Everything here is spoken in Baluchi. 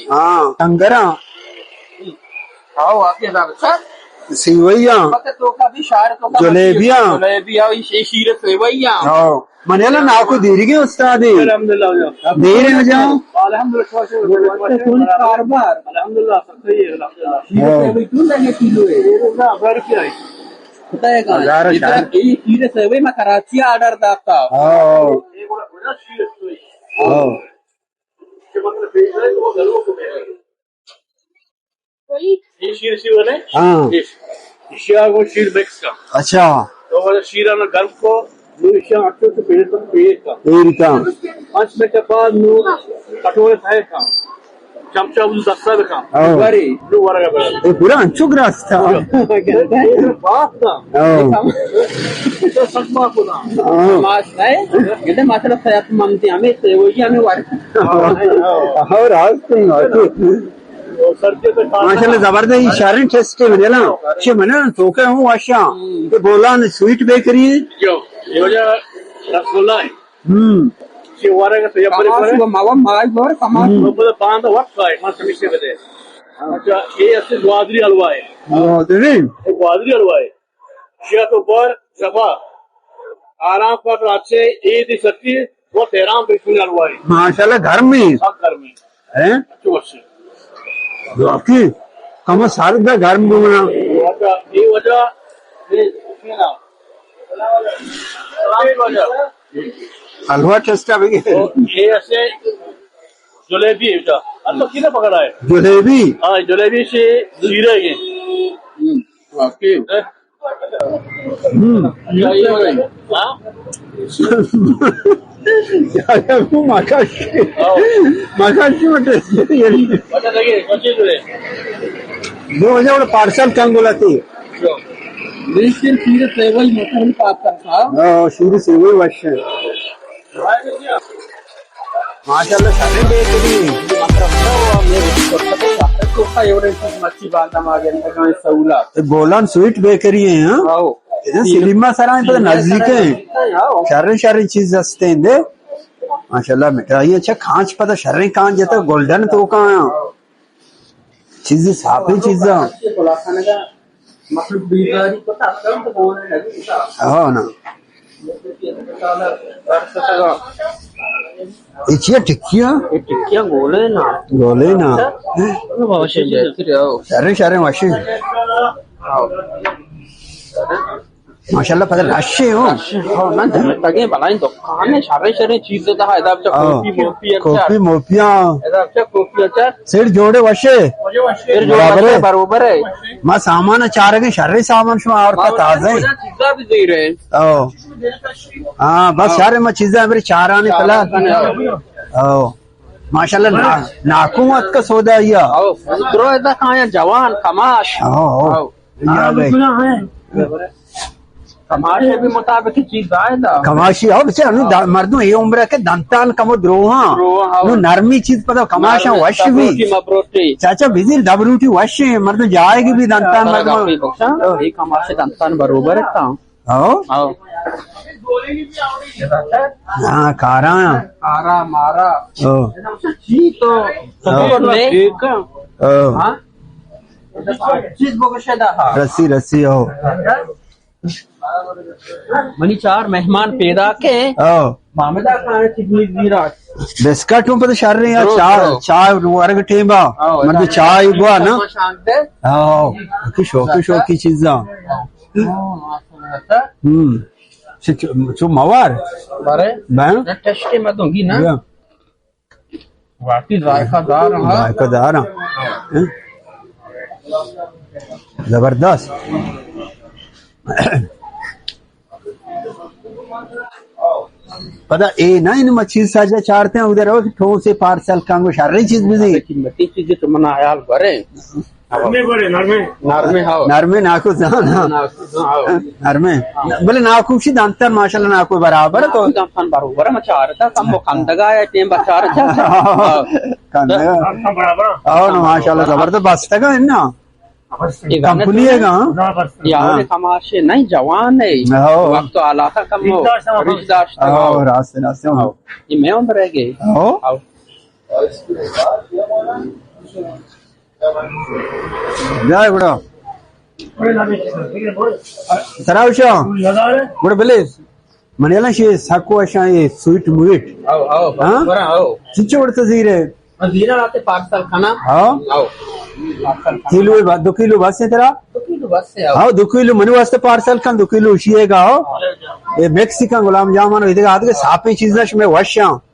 ہاں، کنگراں۔ ہاں، واقعی صاحب، اچھا۔ سیوئیاں۔ مکہ تو کا بھی شہر تو کا جلیبیاں۔ جلیبی، ہاں، یہ شیر سیوئیاں۔ ہاں۔ من یلا ناکو دیریگیں استادے۔ الحمدللہ۔ دیر ہے جان۔ الحمدللہ۔ کون کاروبار؟ الحمدللہ، سب صحیح ہے، الحمدللہ۔ ہاں۔ یہ تو لگے کلو ہے۔ ہزار ہے۔ ہزار ہے۔ یہ شیر سیوئی میں کراچی آرڈر داتا۔ ہاں۔ ہاں۔ یہ شیر سی بنے؟ ہاں۔ ایشیا کو شیر مکس کا۔ اچھا۔ تو وہ شیرا نہ گرم کو، نو ایشیا اچھے سے پہلے تک پہلے کا۔ پہلے کا۔ پانچ منٹ کے بعد نو کٹورے تھے کا۔ چمچا اس دستا کا۔ ہاں۔ باری، نو ورگا بڑا۔ یہ پورا انچو گراس تھا۔ یہ بات تھا۔ ہاں۔ تو سب بات ہوتا۔ ہاں۔ ماش نہیں، یہ ماشاءاللہ صحت مند تھی، ہمیں سے وہی ہمیں ورگ۔ ہاں، راست ہے۔ ماشاءاللہ، زبردست، شریں ٹیسٹ ہے، بنیلا۔ چی بنا تو کیا ہوں واشا؟ یہ بولان سویٹ بیکری ہے؟ جو، یہ وجہ رسگلہ ہے۔ ہم۔ چی وارے کا تو یہ بڑے کماش بڑے۔ وہ ماوا مائی بور کماش۔ ہم۔ وہ بڑے باندھ وقت ہے، ما سمجھ سے بدے۔ اچھا، یہ ایسے گوادری حلوہ ہے۔ گوادری؟ یہ گوادری حلوہ ہے۔ شیعہ تو بر شفا آرام پر رات سے عید سکتی وہ تہران پہ سنی حلوہ ہے۔ ماشاءاللہ، گرمی۔ سب گرمی۔ ہیں؟ اچھا، اچھا۔ واقعی، کم سرد گرم بونا۔ اچھا، یہ وجہ، یہ، یہ نا۔ حلوہ ٹیسٹ ہے بھئی۔ یہ ایسے جلیبی ہے بیٹا۔ اب تو کتنا پکڑا ہے؟ جلیبی؟ ہاں، جلیبی سے شیرہ ہے۔ ہم، واقعی۔ ہیں؟ ہم۔ ہاں؟ یا، یا، وہ مکاشی۔ ہاں۔ مکاشی میں ٹیسٹ ہے، یعنی۔ اچھا، دیکھیے، کون سی جو ہے؟ دو بجے وہ پارسل کنگولا تھی۔ لیکن شیر سیوئی مکاشی پاتا تھا۔ ہاں، شیر سیوئی وش ہے۔ ماشاءاللہ، شریں بیکری۔ مطلب، نہ ہوا، میرے کو پتہ ہے، شہر کو کا ایوریج مچھی باندا ما گندگاں سہولت۔ بولان سویٹ بیکری ہے، ہاں؟ آؤ۔ اذا سلیمہ سرائیں پتہ نزدیک ہیں۔ آؤ۔ شریں شریں چیز ہستے ہیں دے۔ ماشاءاللہ، مٹھائی اچھا، کانچ پتہ شریں کانچ جتا گولڈن تو کا۔ چیزیں صافیں چیزاں۔ ہاں نا۔ اے چیا ٹکیاں؟ اے ٹکیاں گولے نا۔ گولے نا۔ شریں شریں وشیں۔ ماشاءاللہ، پتہ رش ہے ہو۔ رش ہے، ہاں، من جمع تگیں بلائیں دکان ہے، شریں شریں چیز دا، ادا بچا ہاں۔ کافی موفی اچار۔ کافی موفیاں۔ ادا بچا کافی اچار۔ سیٹ جوڑے وشے۔ سیٹ جوڑے برابر ہے۔ وشے، برابر ہے۔ ما سامان چارگیں، شریں سامان شما آورتا تازہ ہے۔ چیزا بھی دے رہے۔ او۔ ہاں، بس ہاں۔ شریں ما چیزا میرے چارانے چاران پلا۔ کنے، ہاں۔ او۔ ماشاءاللہ، نا-، ناکو ات کا سودا یا۔ او، درو ادا کایا جوان، کماش۔ او، او۔ او۔ یا بھائی۔ کماش بھی مطابق چیز زائد ہے۔ کماشی، ہو بچے، انو دا-، مردم یہ عمر ہے کہ دنتان کمو دروہاں۔ دروہاں، ہو۔ نو نرمی چیز پتہ، کماشاں نرمی وش بھی۔ دبروٹی مبروٹی۔ چاچا، بزیر دبروٹی وش ہے، مردم جائے گی بھی دنتان مردم۔ یہ کماش دنتان بروبر ہے کام۔ ہاں۔ ہاں۔ ہاں، کارا۔ کارا مارا۔ او۔ چی تو۔ ہاں۔ ہاں۔ چیز بگشے دا، ہاں۔ رسی، رسی، او۔ منی چار مہمان پیدا کے۔ او۔ مامدا کھانے چیز زیرا۔ بسکٹ ہوں پتہ شر رہے ہیں، درو، چائے، درو۔ چائے ورگ ٹیمبا۔ او، من تو چائے بوا نا۔ شانتے۔ او، کی شوقی، شوقی چیزاں۔ ہاں۔ ہم۔ چو، چو موار؟ بارے؟ بہن؟ نہ، ٹیسٹ مت ہوگی نا۔ یا۔ واقعی ذائقہ دار ہاں۔ ذائقہ دار ہاں۔ ہم؟ زبردست۔ پدا اے نہ ان مچھی ساجا چارتے ہیں، ادھر ہو ٹھوس سے پارسل کانگو شریں چیز بزی۔ قیمتی چیزیں تو منا حیال برے۔ نرمے بڑے، نرمے۔ نرمے، ہاؤ۔ نرمے ناکو زان، ہاں۔ ناکو زان، ہاؤ۔ نرمے۔ ہاں۔ بلے ناکو شی دانتر ماشاءاللہ ناکو برابر تو۔ ناکو دانتان برابر، ما چارتا کم کندگا ہے، ٹیم بچار چارتا۔ ہاؤ۔ کندگا۔ ہاؤ، نا، ماشاءاللہ زبردست بستگا ہے نا۔ کمپنی ہے گا، ہاں؟ یا ہاں۔ کماشے نہیں، جوان ہے۔ ہاؤ۔ وقت تو علاقہ کم ہو۔ ریش داشتہ، ہاؤ۔ ہاؤ، راست، راست، ہاؤ۔ یہ میں عمر ہے گے۔ ہاؤ۔ ہاؤ۔ جائے گڑا۔ تراوشا۔ گڑا بلے۔ منی الان شی سکو اشاں اے سویٹ مویٹ۔ آؤ، آؤ، ہاں؟ برا، آؤ۔ چچو وڑتا زیرے؟ زیرا لاتے پارسل کنا۔ ہاں۔ آؤ۔ پارسل کنا۔ کلو با-، دو کلو بس ہے ترا؟ دو کلو بس ہے، آؤ۔ ہاں، دو کلو منی واسطے پارسل کن، دو کلو اشی ہے گا، آؤ۔ اے میکسیکن غلام جامن، ادھر آدھے ساپیں چیزاں شمے وشاں۔